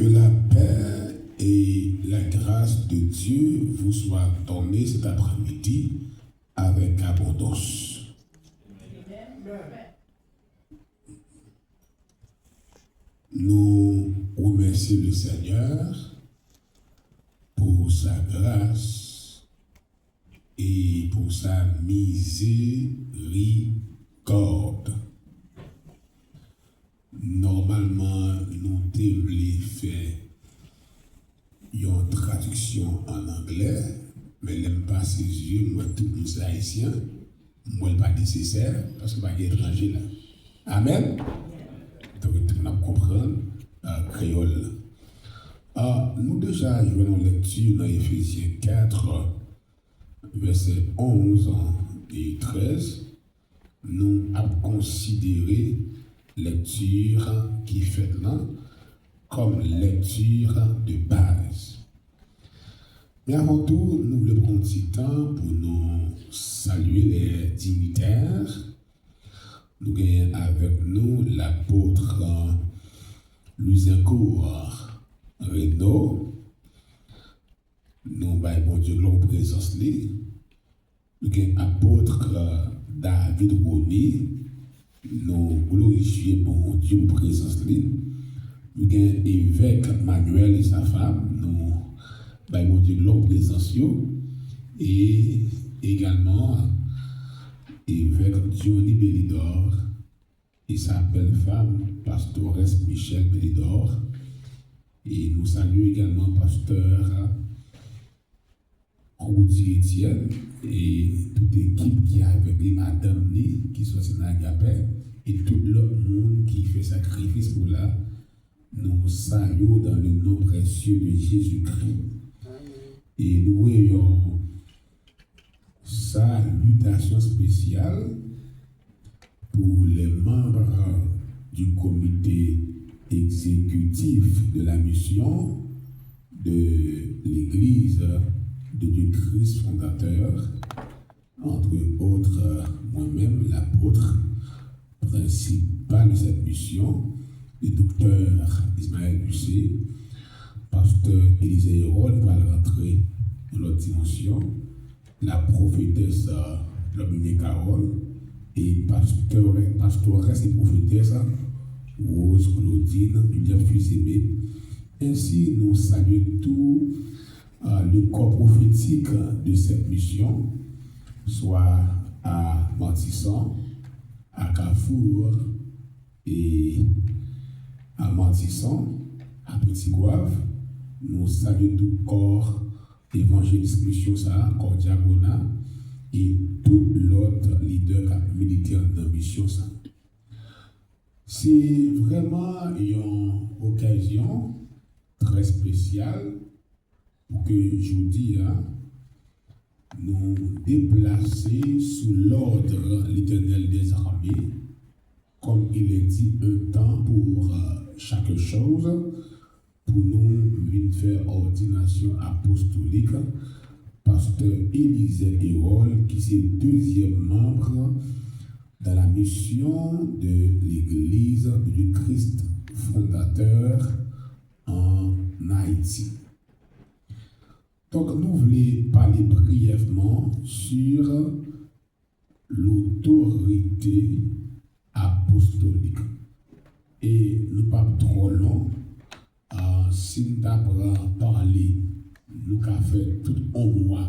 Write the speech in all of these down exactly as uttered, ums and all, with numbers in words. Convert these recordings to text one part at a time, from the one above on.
Que la paix et la grâce de Dieu vous soient données cet après-midi avec abondance. Nous remercions le Seigneur pour sa grâce et pour sa miséricorde. Nòmalman, nou te vle fè yon tradiksyon an anglè, men lè m pase zye m, m wè tout moun se Ayisyen, m wè l pa nesesè, paske pa gen etranje la. Amèn? Donk, tout moun ap konprann, euh, kreyòl la. Ah, nou deja jwenn yon lekti nan Efezyen kat, vèsè onz e trèz. Nou ap konsidere lekti ki fèt lan kòm lekti de baz. Men avan tou, nou vle pran ti tan pou nou salye les dignitaires. Nou gen avèk nou lapot Louisencourt Renaud. Nou bay Bondye glwa pou prezans li. Nou gen apot David Rony. Nou glorifye Bondye pou prezans li. Nou gen evèk Manuel e sa fanm. Nou bay Bondye glwa pou prezans yo. E egalman evèk Diony Belidor e sa bèl fanm, pastores Michelle Belidor. E nou salye egalman pastè Roudy Etienne e tout ekip ki avèk li, madanm li ki sòti nan Agapè, e tout lòt moun ki fè sakrifis pou la, nou salye w dans le nom précieux de Jésus-Christ. E nou voye yon salutation spéciale pour les membres du comité exécutif de la mission de l'Église de Dieu Christ Fondateur, entre autres, moi-même, l'apôtre principal de cette mission, le docteur Ismaël Bussé, pasteur Élisée Hérol va rentrer dans l'autre dimension, la prophétesse, euh, Lobine Carole, et pasteur, pastoresse et prophétesse Rose Claudine Joseph Fils-Aimé. Ainsi, nous saluons tout, euh, le corps prophétique de cette mission, soit à Martissant, à Carrefour et à Martissant, à Petit Goâve. Nou salye tout kò evanjelis misyon sa a, kò dyakona, e tout lòt lidè k ap milite anndan misyon sa a. Se vrèman yon okazyon trè espesyal pou ke jodi a nou deplase sou lòd Letènèl dèzame, comme il est dit, un temps pour, euh, chaque chose, pou nou vin fè òdinasyon apostolik pastè Élisée Hérol, ki se dezyèm manm dans la mission de l'Église du Christ Fondateur en Haïti. Donk, nou vle pale briyèvman sur l'autorité apostolique. E nou p ap twò long. Ah, si n ta pran pale, nou ka fè tout on mwa,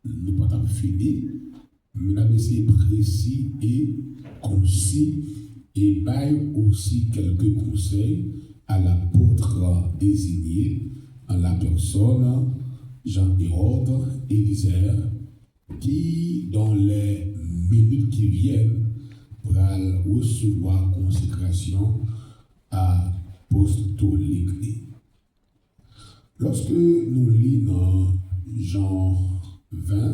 nou pa t ap fini. Men n ap eseye presi e konsi e bay osi kèlke konsèy à l'apôtre désigné en la personne Jean Hérol Élisée, ki, dans les minutes qui viennent, pral resevwa konsekrasyon apostolik li. Lòske nou li nan Jan ven,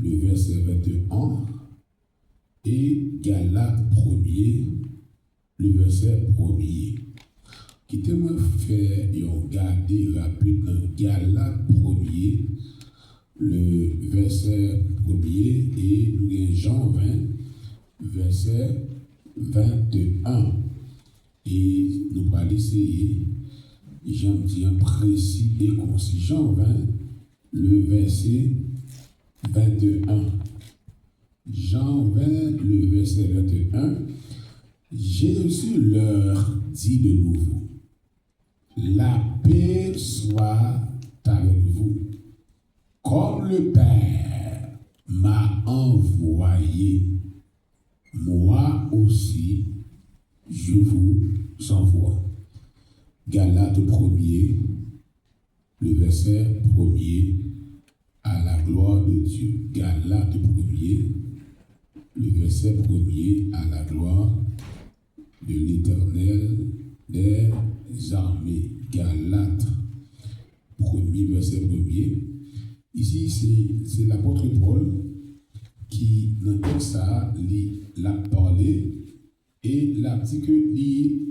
le vèsè venteyen, e Galat premye, le vèsè premye. Kite mwen fè yon gade rapid nan Galat premye, le vèsè premye, e nou gen Jan ven, vèsè venteyen. E nou pral eseye jan m di an, presi e konsi. Jan ven, le vèsè venteyen. Jan ven, le vèsè venteyen, Jésus leur dit de nouveau, La paix soit avec vous. Comme le Père m'a envoyé, moi aussi je vous envoie. Galates premier, le verset premier, à la gloire de Dieu. Galates premier, le verset premier, à la gloire de l'Éternel des armées. Galates premier, verset premier. Isi, se, se lapòt Pòl ki nan tèks sa a, li, l ap pale, e l ap di ke li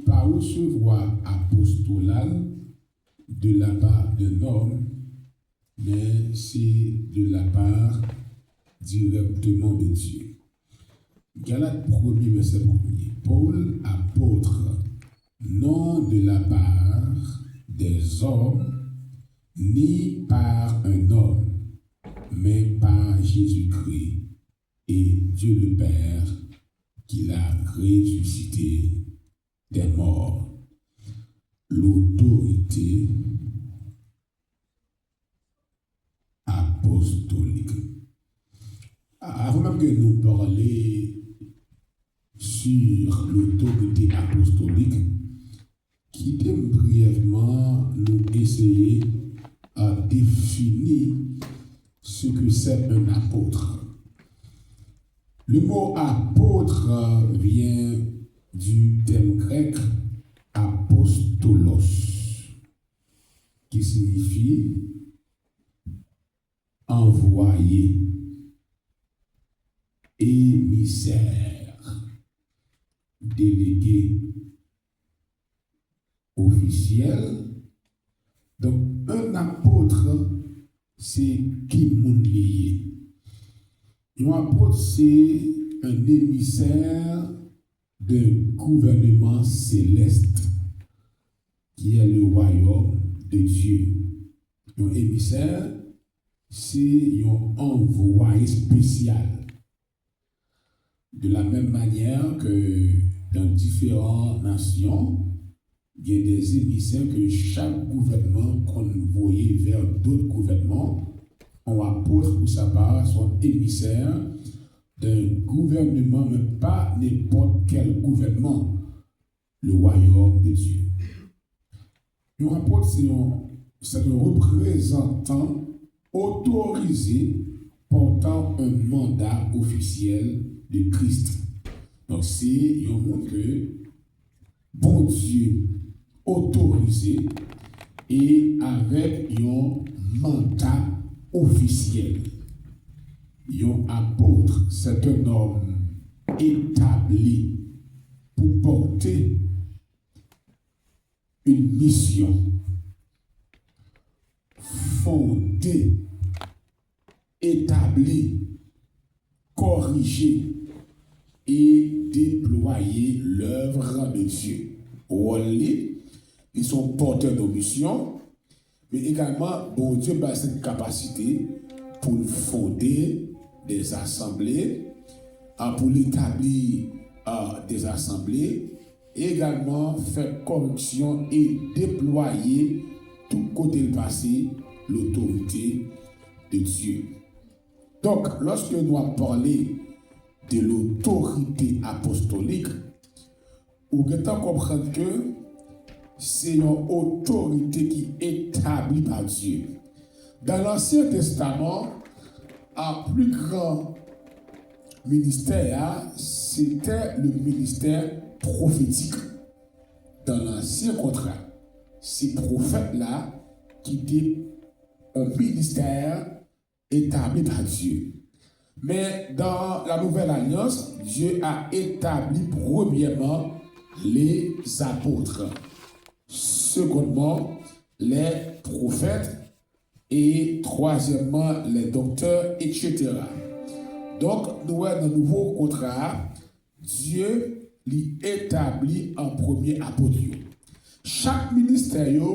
pa resevwa apostola l de la part d'un homme, men se de la part directement de Dieu. Galates premier, verset premier. Paul, apôtre, non de la part des hommes, ni par un homme, mais par Jésus-Christ et Dieu le Père qui l'a ressuscité des morts. L'autorité apostolique. Avan menm ke nou pale sur l'autorité apostolique, kite m briyèvman nou eseye, euh, définir ce que c'est un apôtre. Le mot apôtre vient du terme grec apostolos, qui signifie envoyé, émissaire, délégué, officiel. Donk, un apôtre, se ki moun li ye? Yon apot, se un émissaire d'un gouvernement céleste, qui est le royaume de Dieu. Yon emisè, se yon anvwaye espesyal. De la même manière que dans différentes nations, gen des émissaires que chaque gouvernement konn voye vers d'autres gouvernements. On apôtre, pour sa part, sont émissaires d'un gouvernement, mais pas n'importe quel gouvernement. Le royaume de Dieu. Yon apot, se yon, se yon reprezantan otorize pòtan yon manda ofisyèl de Kris. Donk, se yon moun ke Bondye otorize e avèk yon manda ofisyèl. Yon apot, se yon nonm etabli pou pòte une mission. Fondé, établi, corrigé et déployer l'œuvre de Dieu. Wòl li, li se yon pòtè de misyon, men egalman, Bondye ba l sèten kapasite pou l fonde de asanble, a, pou l etabli, a, de asanble, egalman fè kòreksyon e deplwaye tout kote l pase lotorite de Dye. Donk, lòske nou ap pale de lotorite apostolik, ou gentan konprann ke se yon otorite ki etabli pa Dye. Dan Lansyen Testaman, a, pli gran ministè a, se te le ministè pwofetik. Dan Lansyen Kontra, se pwofèt la ki te yon ministè etabli pa Dye. Men dan la Nouvèl Alyans, Dye a etabli premyèman les apôtres, segondman les prophètes, e twazyèmman les docteurs, et cetera. Donk, nou wè nan Nouvo Kontra a, Dye li etabli an premye apot yo. Chak ministè yo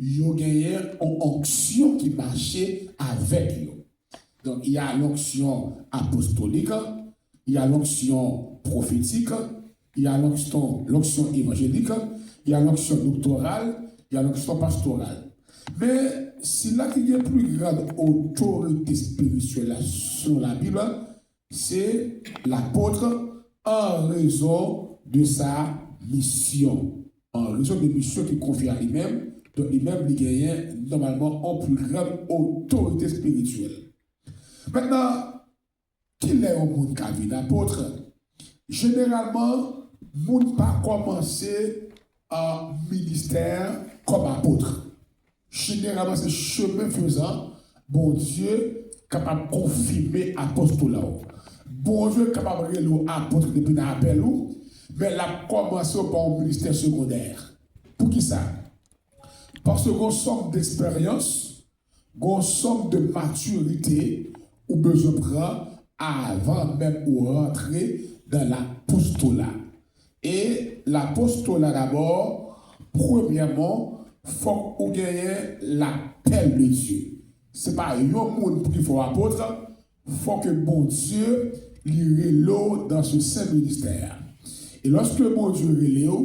yo genyen yon onksyon ki mache avèk yo. Donc, il y a l'onction apostolique, il y a l'onction prophétique, il y a l'onction, l'onction évangélique, il y a l'onction doctorale, il y a l'onction pastorale. Men sila ki gen pli gran otorite espirityèl la selon Labib, se lapot an rezon de sa misyon. An rezon de misyon ki konfye a li menm, donk li menm li genyen nòmalman yon pli gran otorite espirityèl. Mentnan, kilè yon moun ka vin apot? Jeneralman, moun pa kòmanse an ministè kòm apot. Jeneralman, se chemen fezan, Bondye kapab konfime apostola w. Bondye kapab rele w apot depi nan apèl ou, men l ap kòmanse w pa yon ministè segondè. Poukisa? Paske gon sòm de eksperyans, gon sòm de matirite ou bezwen pran avan menm ou rantre nan lapostola. E lapostola dabò, premyèman, fòk ou genyen lapèl de Dye. Se pa yon moun pou ki fè w apot, fòk Bondye li rele w dan se sen ministè a. E lòske Bondye rele w,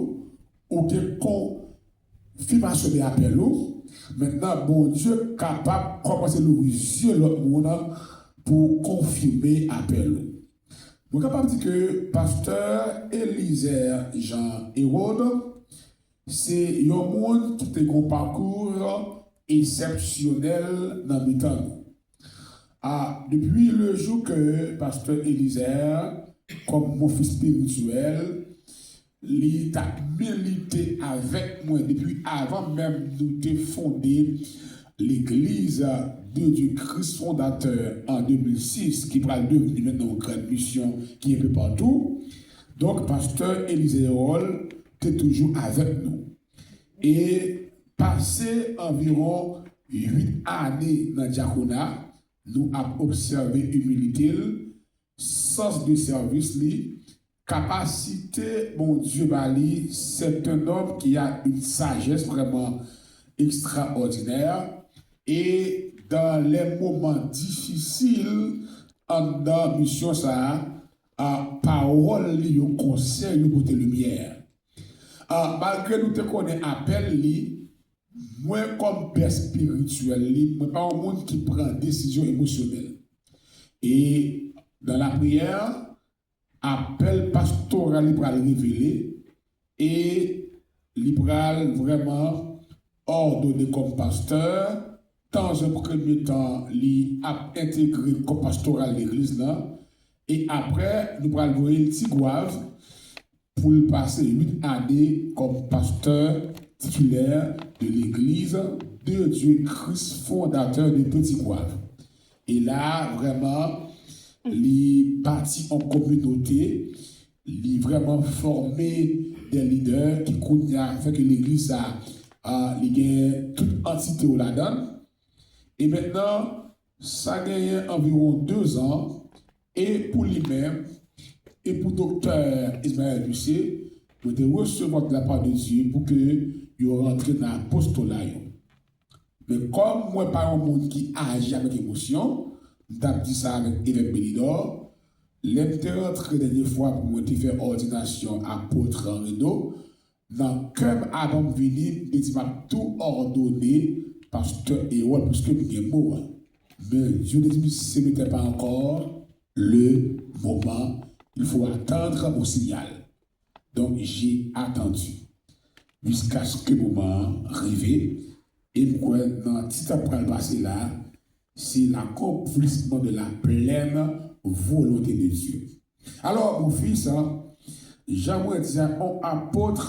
ou gen konfimasyon de apèl ou, mentnan Bondye kapab kòmanse louvri zye lòt moun pou konfime apèl ou. Mwen kapab di ke pastè Elizer Jean Hérode se yon moun ki te gon pakou eksepsyonèl nan mitan nou. Ah, depuis le jour que pastè Elizer, kòm mon fi espirityèl, li t ap milite avèk mwen depi avan menm nou te fonde Legliz de Dye Kris Fondatè an de mil sis, ki pral devni mentnan yon gran misyon ki enpe patou. Donk, pastè Elizer Hérode te toujou avèk nou. E pase anviwon uit ane nan dyakona, nou ap obsève imilite l, sans de sèvis li, kapasite Bondye ba li, c'est un homme qui a une sagesse vraiment extraordinaire. E dans les moments difficiles, anndan misyon sa a, a, pawòl li yo, konsèy yo pote limyè. A, malgre nou te konnen apèl li, mwen kòm pè espirityèl li, mwen pa yon moun ki pran desizyon emosyonèl. E dans la prière, apèl pastoral li pral revele e li pral vrèman òdone kòm pastè. Dans un premier temps, li ap entegre kò pastoral legliz lan. E apre, nou pral voye l Tigwav pou l pase uit ane kòm pastè titilè de Legliz de Dye Kris Fondatè de Ti Gwav. E la, vrèman, li bati an kominote, li vrèman fòme de lidè ki kounye a fè ke legliz sa a, li gen tout antite yo ladan l. E mentnan, sa genyen anviwon dezan, e pou li menm, e pou doktè Ismaël Bussé, mwen te resevwa de la part de Dieu pou ke yo rantre nan apostola yo. Men kòm mwen pa yon moun ki aji avèk emosyon, m t ap di sa avèk evèk Benidor, lè m te rantre dènye fwa pou mwen te fè òdinasyon apot Reno, nan kè m, avan m vini, m te di m ap tou òdone pastè Erol, piske m gen mo a. Men Dye te di m, ce n'était pas encore le moment, il faut attendre mon signal. Donc, j'ai attendu jusqu'à ce que moman an rive. E m kwè nan ti tan k pral pase la, c'est l'accomplissement de la pleine volonté de Dieu. Alò, mon fils, jan mwen di a, yon apot,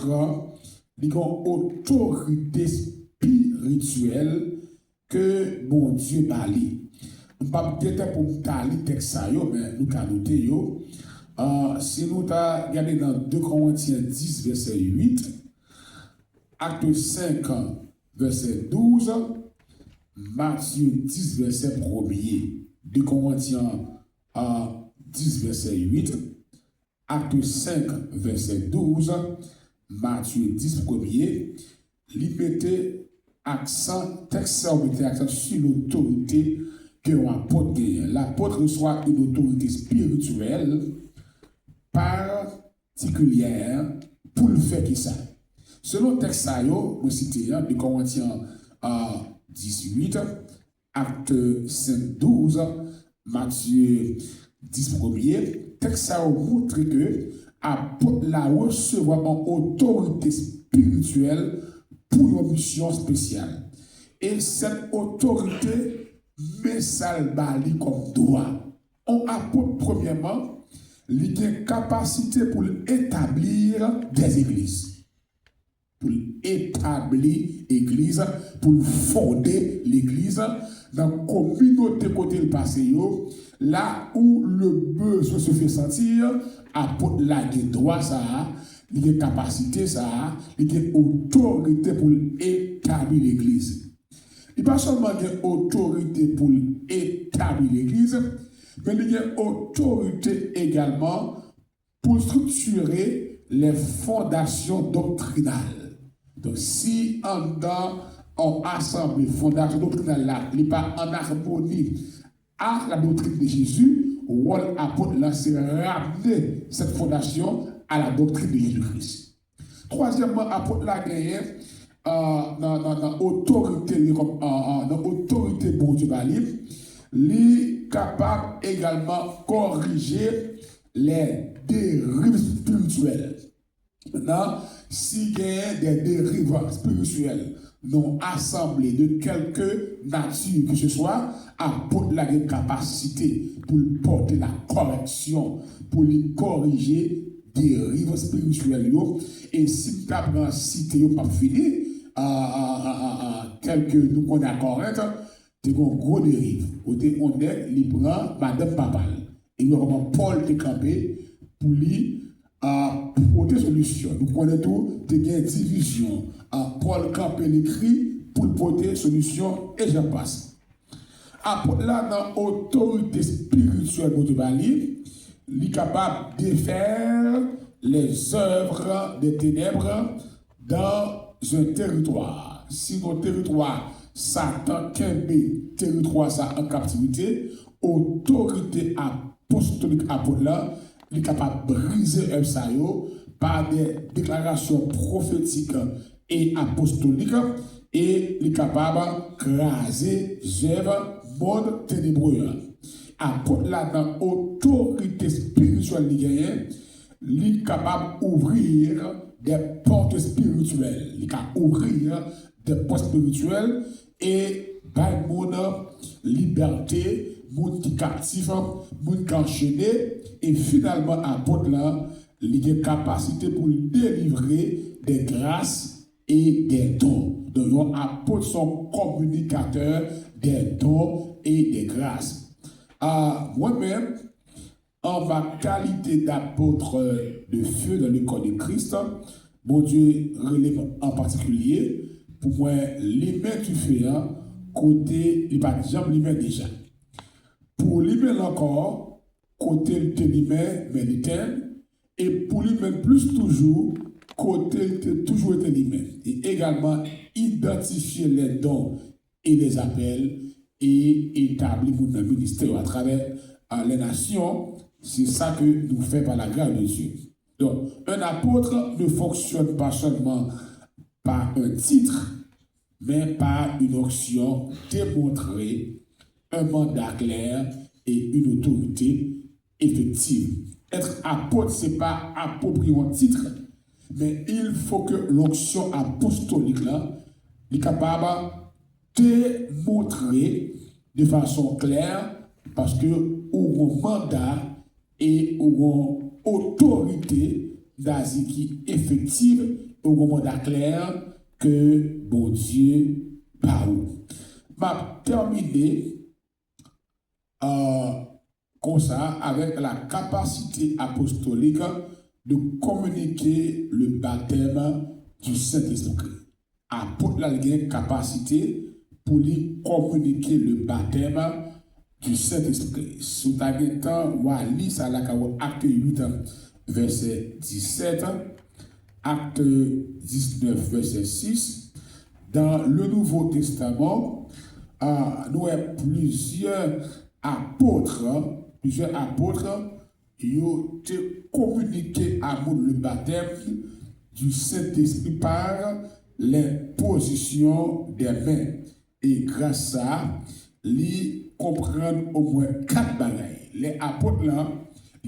li gen yon otorite espirityèl ke Bondye ba li. M p ap gen tan pou m ta li tèks sa yo, men nou ka note yo. Ah, si nou ta gade nan de Korentyen dis, vèsè uit, Acte cinq, vèsè douz, Matye dis, vèsè premye. De Korentyen, ah, dis, vèsè uit, Acte cinq, vèsè douz, Matye dis, premye, li mete aksan, tèks sa yo mete aksan sou lotorite ke yon apot genyen. L'apôtre reçoit une autorité spirituelle particulière pou l fè kisa? Selon tèks sa yo, mwen site an, de Korentyen, a, dizuit, Actes cinq douze, Matye dis premye, tèks sa yo montre ke apot la resevwa yon otorite espirityèl pou yon misyon espesyal. E sèt otorite, men sa l ba li kòm dwa. Yon apot, premyèman, li gen kapasite pou l etabli de legliz. Pou l etabli legliz, pou l fonde legliz nan kominote kote l pase yo, là où le besoin se fait sentir, apot la gen dwa sa a, li gen kapasite sa a, li gen otorite pou l etabli legliz. Li pa sèlman gen otorite pou l etabli legliz, men li gen otorite egalman pou striktiye lè fondasyon doktrinal. Donk, si anndan yon asanble, fondasyon doktrinal la, li pa an amoni a la doctrine de Jésus, wòl apot la se ramne sèt fondasyon a la doctrine de Jésus-Christ. Twazyèmman, apot la genyen, a, nan, nan, nan otorite li kòm, a, a, nan otorite Bondye ba li, li kapab egalman korije lè deriv espirityèl. Nan, si genyen de deriv espirityèl nan asanble de kèlke nati ke se swa, apot la gen kapasite pou l pòte la kòrèksyon, pou li korije deriv espirityèl yo. E si m ta pran site yo, m p ap fini, a, a, a, a, a, tèl ke nou konnen a Kòrent, te gen yon gwo deriv. Kote yon nèg, li pran madanm papa l. E nou wè kòman Pòl te kanpe pou li, a, pote solisyon. Nou konnen tou, te gen divizyon. A, Pòl kanpe, l ekri pou l pote solisyon, e jan pase. Apot la, nan otorite espirityèl Bondye ba li, li kapab défaire les œuvres des ténèbres dans un territoire. Si nan teritwa Satan kenbe teritwa sa an kaptivite, otorite apostolik apot la, li kapab brize èv sa yo pa de deklarasyon pwofetik e apostolik, e li kapab kraze zèv mond tenebre a. Apot la, nan otorite espirityèl li genyen, li kapab ouvrir des portes spirituelles. Li ka ouvrir des portes spirituelles e bay moun libète, moun ki kaptif, moun ki anchene, e finalman apot la, li gen kapasite pou l delivre des grâces et des dons. Donk, yon apot se yon kominikatè des dons et des grâces. A, mwen menm, en ma qualité d'apôtre de feu dans le corps de Christ, Bondye rele m an patikilye pou mwen limen dife a kote li pa t janm limen deja. Pou limen l ankò, kote l te limen, men l etenn, e pou limen l plis toujou, kote l te toujou ete limen. E egalman idantifye les dons et les appels e etabli moun nan ministè yo atravè, a, les nations. Se sa ke nou fè par la grâce de Dieu. Donc, un apôtre ne fonctionne pas seulement par un titre, mais par une onction démontrée, un mandat clair et une autorité effective. Être apôtre, se pa apwopriye yon tit, men il faut que l'onction apostolique la, li kapab demontre de fason klè, paske ou gon manda e ou gon otorite, dazi ki efektiv, e ou gon manda klè ke Bondye ba ou. M ap tèmine, euh, konsa, avec la capacité apostolique de communiquer le baptême du Saint-Esprit. Apot la, li gen kapasite pou li kominike le baptême du Saint-Esprit. Si w ta gen tan, w a li sa lakay ou, Acte huit, verset dix-sept, Acte dix-neuf, verset six, Dans le Nouveau Testament, euh, nou wè plizyè apot, plizyè apot, yo te kominike a moun le baptême du Saint-Esprit par l'imposition des mains. E gras sa, li konprann omwen kat bagay. Lè apot lan,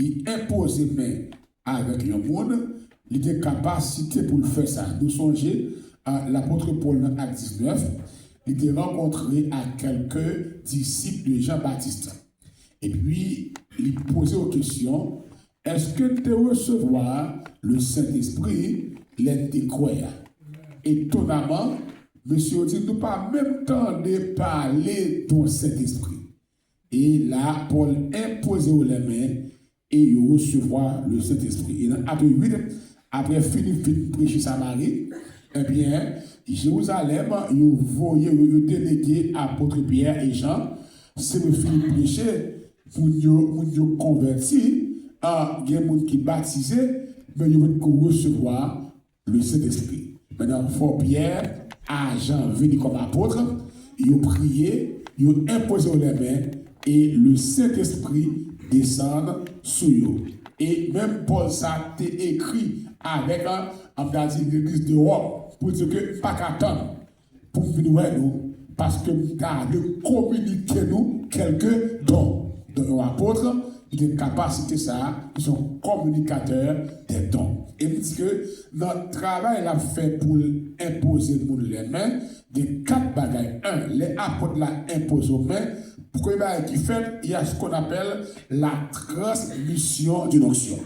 li enpoze men avèk yon moun, li gen kapasite pou l fè sa. Nou sonje, a, lapot Pòl nan Ak diznèf, li te rankontre ak kèlke disip de Jan Batis. Epi, li poze yo kesyon, èske n te resevwa le Sentespri lè n te kwè a? Etonaman, mesye yo di, nou pa menm tande pale de yon Sentespri. E la, Pòl enpoze yo lèmen e yo resevwa le Sentespri. E nan Ak uit, apre Filip fin preche Samari, ebyen, Jerizalèm, yo voye, yo, yo delege apot Pyè e Jan, se pou Filip preche, moun yo, moun yo konvèti, a, gen moun ki batize, men yo poko resevwa le Sentespri. Mentnan, fò Pyè a Jan vini kòm apot, yo priye, yo enpoze yo lèmen, e le Sentespri desann sou yo. E menm Pòl sa te ekri avèk, an, an ta di, legliz de Wòm, pou di ke m pa ka tann pou m vin wè nou, paske m ta vle kominike nou kèlke don. Donk, yon apot, li gen kapasite sa a, li se yon kominikatè dè don. E m di ke nan travay l ap fè pou l enpoze moun lèmen, gen kat bagay. En, lè apot la enpoze w men, premye bagay ki fèt, il y a ce qu'on appelle la transmission d'une onction.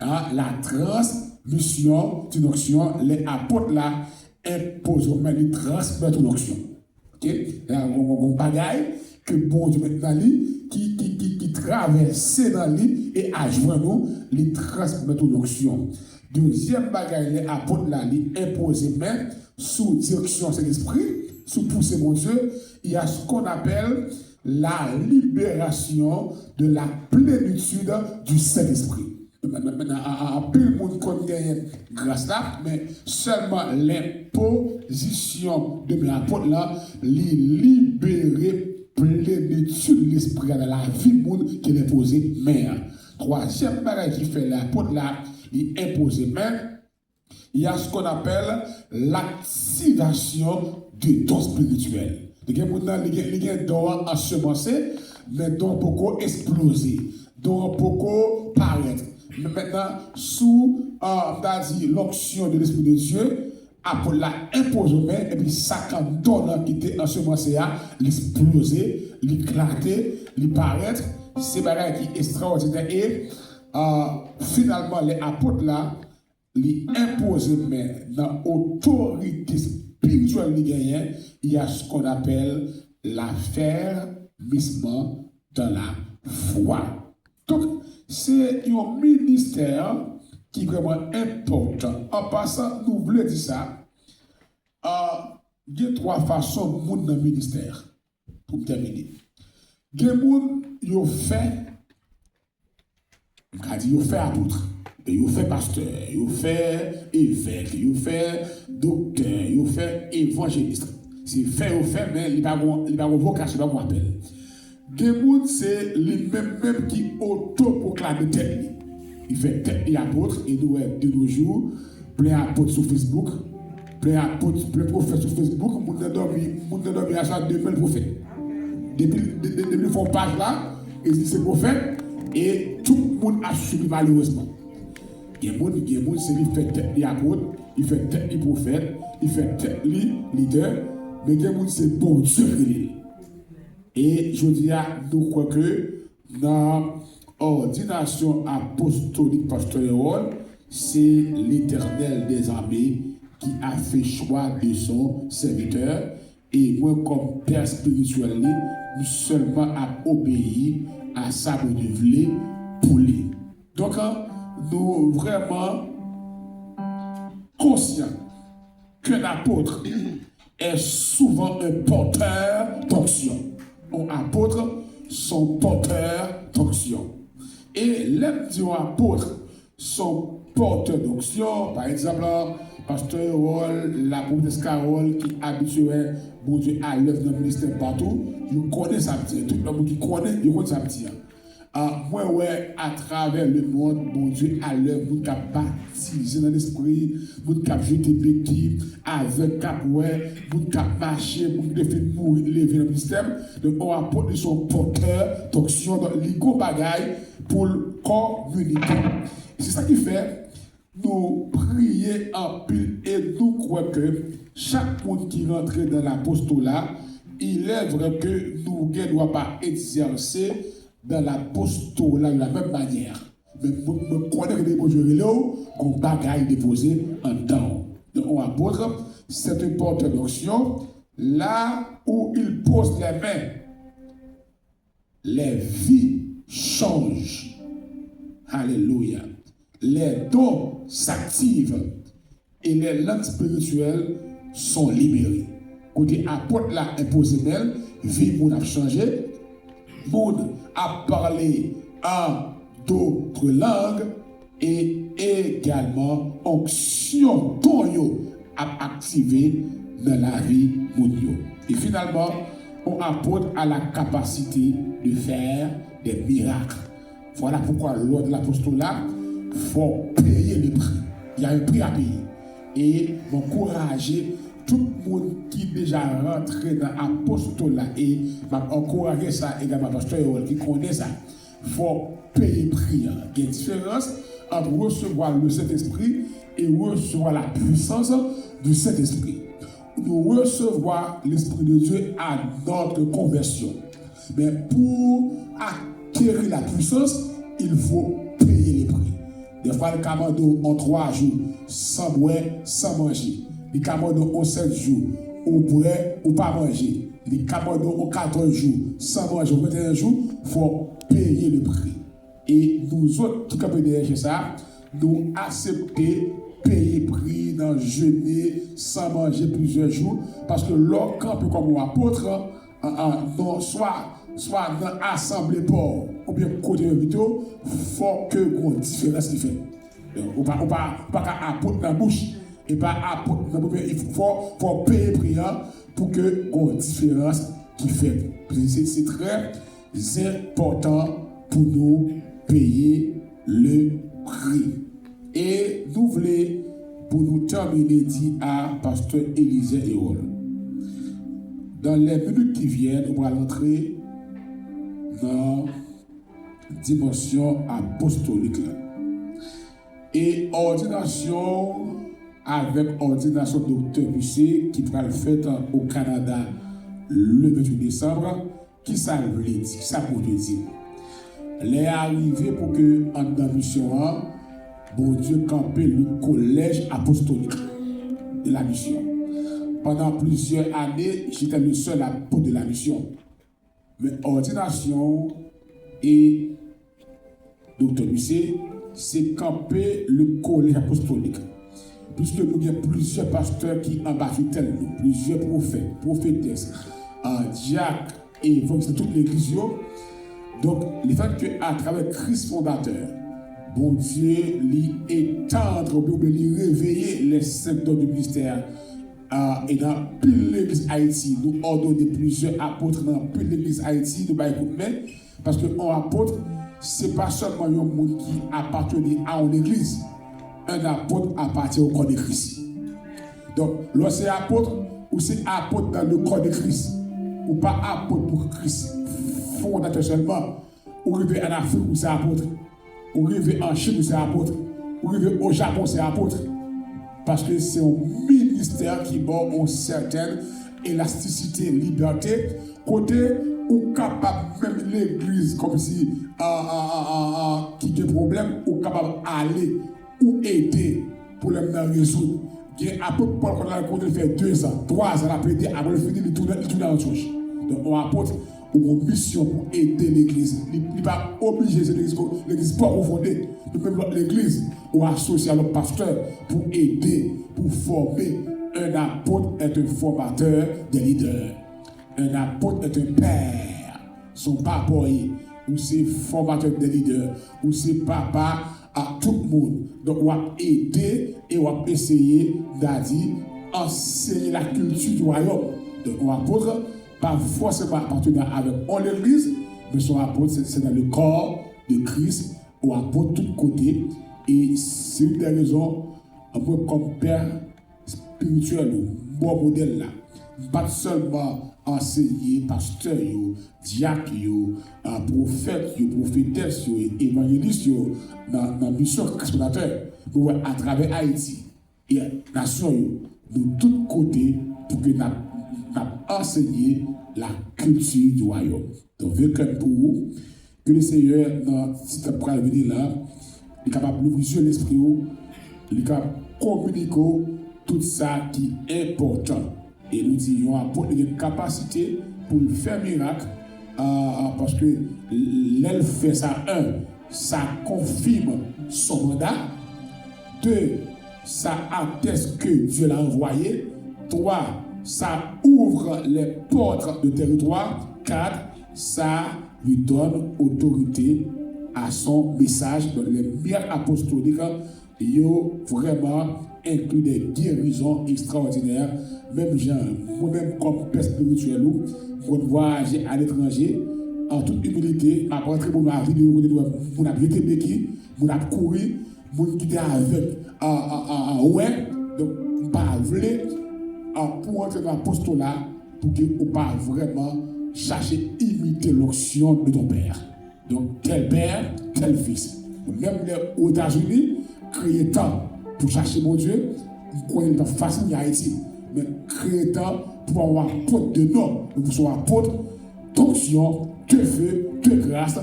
A, la transmission d'une onction, lè apot la enpoze w men, li transmèt ou lonksyon. Oke? Gen yon, yon, yon bagay ke Bondye met nan li, ki, ki, ki, ki travèse nan li e a jwenn ou, li transmèt ou lonksyon. Dezyèm bagay, lè apot la, li enpoze men sou direksyon Sentespri, sou pouse Bondye, il y a ce qu'on appelle la libération de la plénitude du Saint-Esprit. Mentnan, a, a, anpil moun konn genyen gras la, men sèlman lè pozisyon de men apot la, li libere plenitid Lespri a nan lavi moun ke l enpoze men an. Twazyèm bagay ki fè lè apot la, li enpoze men, il y a ce qu'on appelle l'activation de dons spirituels. Li gen moun nan, li gen, li gen don an ansemanse, men don an poko esploze. Don an poko parèt. Men mentnan, sou, euh, m ta di, l'onction de l'Esprit de Dieu, apot la enpoze men, epi sa k anndan don an ki te ansemanse a, li esploze, li eklate, li parèt. Se bagay ki estrawòdinè. E, euh, finalman, lè apot la, li enpoze men nan otorite espirityèl li genyen, il y a ce qu'on appelle l'affermissement dans la foi. Donk, se yon ministè ki vrèman enpòtan. An pasan, nou vle di sa, a, gen twa fason moun nan ministè. Pou m tèmine. Gen moun, yo fè, m ka di yo fè apot, men yo fè pastè, yo fè evèk, yo fè doktè, yo fè evanjelis. Se fè yo fè, men li pa gon, li pa gon vokasyon, li pa gon apèl. Gen moun, se li menm menm ki otopwoklame tèt li. Li fè tèt li apot, e nou wè de nos jours, plen apot sou Facebook, plen apot, plen pwofèt sou Facebook, moun nan dòmi, moun nan dòmi aswè, demen l pwofèt. Depi, de, de, depi l fè yon paj la, e di se pwofèt, e tout moun ap swiv li malerezman. Gen moun, gen moun, se li fè tèt li apot, li fè tèt li pwofèt, li fè tèt li lidè, men gen moun se Bondye ki rele l. E jodi a, nou kwè ke nan òdinasyon apostolik pastè Erol, se Letènèl dèzame ki a fè chwa de son sèvitè, e mwen kòm pè espirityèl li, m sèlman ap obeyi a sa Bondye vle pou li. Donk, nou vrèman konsyan qu'un apôtre est souvent un porteur d'onction. Un apôtre, c'est un porteur d'onction. E lè m di yon apot, se yon pòtè donksyon. Pa egzanp, pastè Erol, la pwofetès Carol ki abitye wè Bondye alèv nan ministè patou, yo konnen sa ap di. Tout lòt moun ki konnen, yo konn sa ap di an. Ah, mwen wè atravè lemonn, Bondye alèv moun k ap batize nan Lespri, moun k ap jete beki, avèg k ap wè, moun k ap mache, moun ki te fin mouri, leve nan ministè. Donk, yon apot, li se yon pòtè donksyon, donk, li gon bagay pou l kominike. Se sa ki fè, nou priye anpil e nou kwè ke chak moun ki rantre nan lapostola, il est vrai ke nou gen dwa pa egzèse dans l'apostolat de la même manière. Men mwen, mwen konnen ke depi Bondye rele w, gon bagay depoze anndan w. Donc, on apôtre, c'est un porteur d'onction, là où il pose les mains, les vies changent. Alléluia. Les dons s'activent et les langues spirituelles sont libérées. Kote apot la enpoze men l, vi moun ap chanje, moun ap pale an dotre lang, e egalman onksyon don yo ap aktive nan lavi moun yo. E finalman, on apot a la kapasite de fè de mirak. Voilà pourquoi lors de l'apostolat, fò peye le prix. Il y a un prix à payer. E m ankouraje tout moun ki deja rantre nan apostola, e m ap ankouraje sa egalman pastè Erol ki konnen sa. Fò peye pri an. Gen diferans ant resevwa le Sentespri e resevwa la puissance du Saint-Esprit. Nou resevwa Lespri de Dye a notre konvèsyon. Men pou akeri la puissance, il faut payer le prix. Defwa, li ka mande w on twa jou san bwè, san manje. Li ka mande w on sèt jou, ou bwè, ou pa manje. Li ka mande w on katòz jou san manje, on venteyen jou, fò w peye le prix. E nou zòt ki kanpe dèyè chen sa, nou aksepte peye pri nan jene san manje plizyè jou, paske lè w kanpe kòm yon apot, an, an, non, swa, swa nan asanble pa w oubyen kote yo envite w, fò ke gon diferans ki fèt. Ou pa, ou pa, ou pa ka apot nan bouch, e pa apot nan bouch, men fò, fò peye pri an pou ke gon diferans ki fèt. Se, se trè enpòtan pou nou peye le prix. E nou vle pou nou tèmine di a pastè Eliezer Erol. Dans les minutes qui viennent, nou pral antre nan dimansyon apostolik la. E òdinasyon avèk òdinasyon doktè Bussé ki pral fèt o Kanada le ventuit desanm, ki sa l vle di? Ki sa Bondye di? Lè a rive pou ke anndan misyon an, Bondye kanpe le collège apostolique de la mission. Pandan plizyè ane, j'étais le seul apôtre de la mission. Men òdinasyon e doktè Bussé, se kanpe le collège apostolique. Piske nou gen plizyè pastè ki anba titèl nou, plizyè pwofèt, pwofetès, a, dyak, evanjelis nan tout legliz yo. Donk, lefètke atravè Kris fondatè, Bondye li etandre oubyen, oubyen li reveye les cinq dons du ministère, a, e nan anpil legliz Ayiti, nou òdone plizyè apot nan anpil legliz Ayiti, nou bay kout men, paske yon apot, se pa sèlman yon moun ki apateni a yon legliz. Un apôtre appartient au corps de Christ. Donk, lè w se apot, ou se apot dans le corps de Christ. Ou pa apot pou Kris fondatè sèlman. Ou rive ann Afrik, ou se apot. Ou rive an Chin, ou se apot. Ou rive o Japon, se apot. Paske se yon ministè ki ba w yon sètèn elastisite, libète, kote ou kapab menm legliz kòmsi, a, a, a, a, a, ki gen pwoblèm, ou kapab ale, ou ede pwoblèm nan rezoud. Gen apot Pòl konn al kote l fè dezan, twazan l ap ede, apre l fini, li tounen, li tounen Antyòch. Donk, yon apot, ou gon misyon pou ede legliz. Li, li pa oblije se legliz ko-, legliz pa w ou fonde. Tout menm lòt legliz, ou asosye a lòt pastè pou ede, pou fòme. Un apôtre est un formateur de leaders. Un apôtre est un père. Se yon papa w ye. Ou se fòmatè de lidè. Ou se papa a tout moun. Donk, w ap ede e w ap eseye, m ta di, ansenye lakilti di wayòm. Donk, yon apot pa fòseman apateni avèk yon legliz, men se yon apot, se, se dans le corps de Christ, yon apot tout kote. E se youn dè rezon, mwen, kòm pè espirityèl ou, m ba w modèl la. M pa t sèlman ansenye pastè yo, dyak yo, a, pwofèt yo, pwofetès yo, e evanjelis yo nan, nan misyon Kris Fondatè. Nou wè atravè Ayiti e nasyon yo, nou tout kote pou ke n ap, n ap ansenye lakilti di wayòm. Donk, vye kè m pou ou, ke Lesenyè, nan ti tan k pral vini la, li kapab louvri zye lespri w, li kapab kominike w tout sa ki enpòtan. E nou di, yon apot li gen kapasite pou l fè mirak, a, a, paske lè l fè sa, en, sa konfime son manda, de, sa atèste que Dieu l'a envoyé, twa, sa ouvre les portes de territoire, kat, sa lui donne autorité à son message. Donk, lè mirak apostolik yo vrèman enkli de gerizon ekstraòdinè. Menm jan mwen menm kòm pè espirityèl ou, m konn vwayaje aletranje, an tout imilite, m ap rantre bò nan videyo kote nou wè moun ap jete beki, moun ap kouri, moun ki te avèg a, a, a, a wè. Donk, m pa vle, a, pou w antre nan apostola, pou ke ou pa vrèman chache imite l'onction de ton père. Donk, tel père, tel fils. Menm lè Ozetazini, kreye tan pou chache Bondye, m konnen li pa fasil, ni Ayiti. Men kreye tan pou pa yon apot de non, men pou se yon apot d'onction, de feu, de grâce,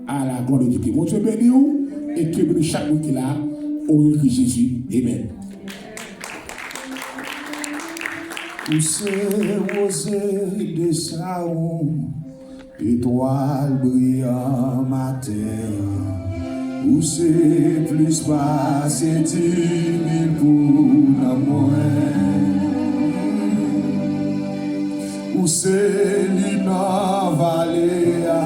à la gloire de Dieu. Ke Bondye beni w e ke beni chak moun ki la, o non de Jezi. Amen. Ou se woze de Sawon, etwal briyan maten an. Ou se plis pase di mil pou nanm mwen. Ou se li nan vale a,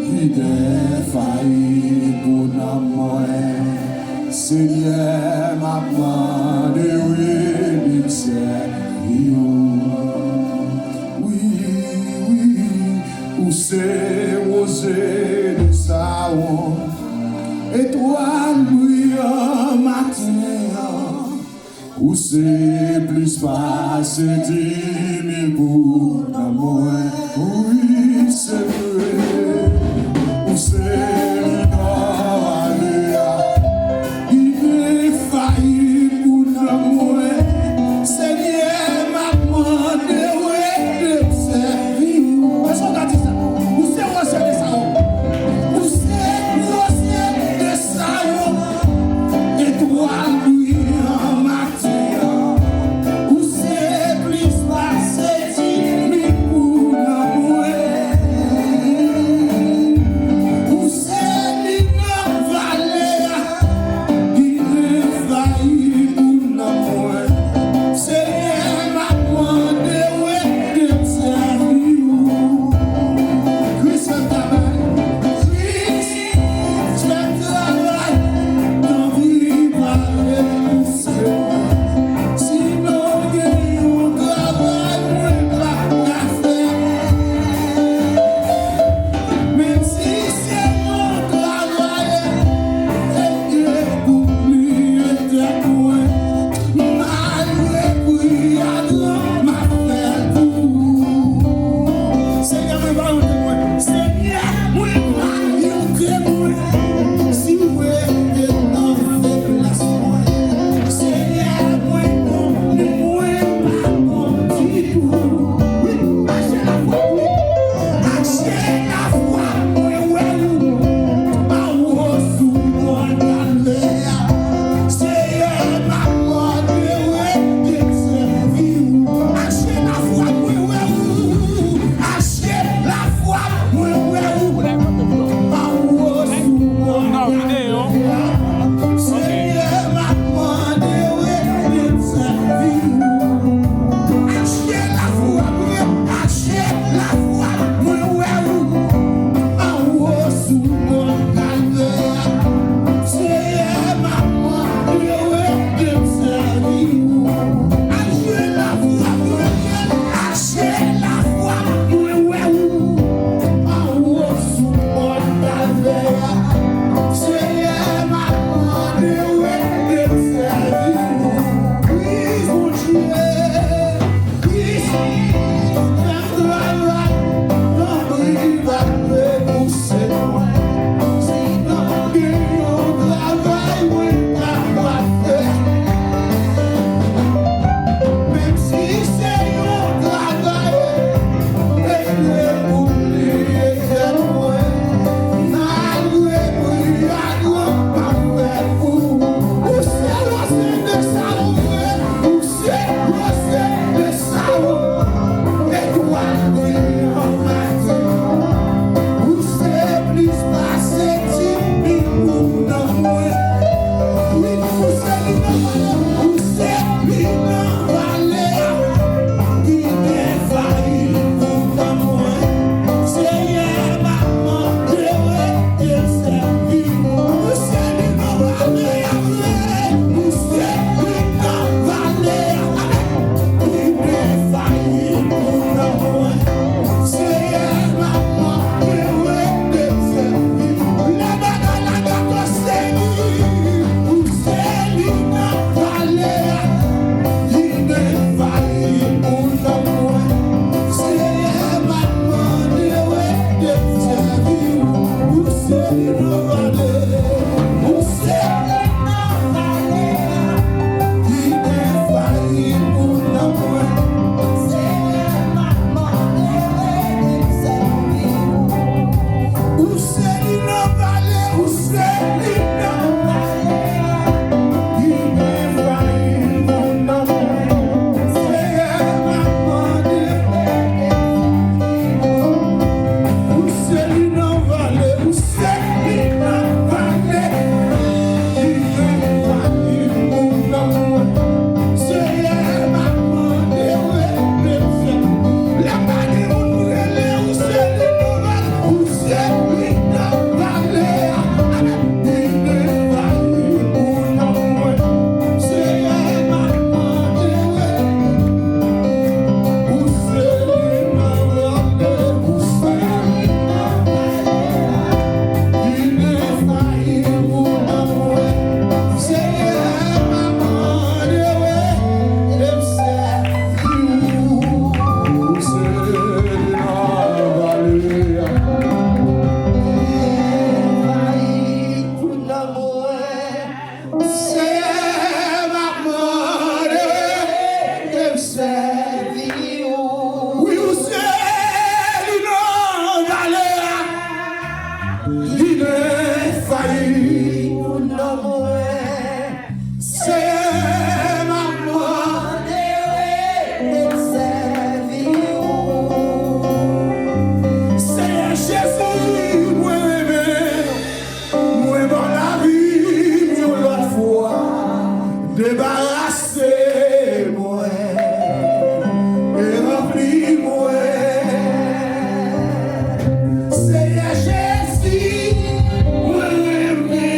li defayib pou nanm mwen. Senyè, m ap mande w ede m sèvi w. Wi, wi, ou se woze de Sawon, etwal briyan maten an. Ou se plis pase di mil pou nanm mwen. Wi, se vre. Ou se li nan vale a, li defayib pou nanm mwen. Senyè, m ap mande w ede m sèvi w. Èske w ka di sa? Ou se woze de Sawon. Ou se woze de Sawon. Etwal briyan maten an. Ou se plis pase di Pou non mwen, Senyè, m ap mande w e m sèvi w. Senyè Jezi, mwen renmen w. Mwen ba w lavi m yon lòt fwa. Debarase mwen e ranpli mwen. Senyè Jezi, mwen renmen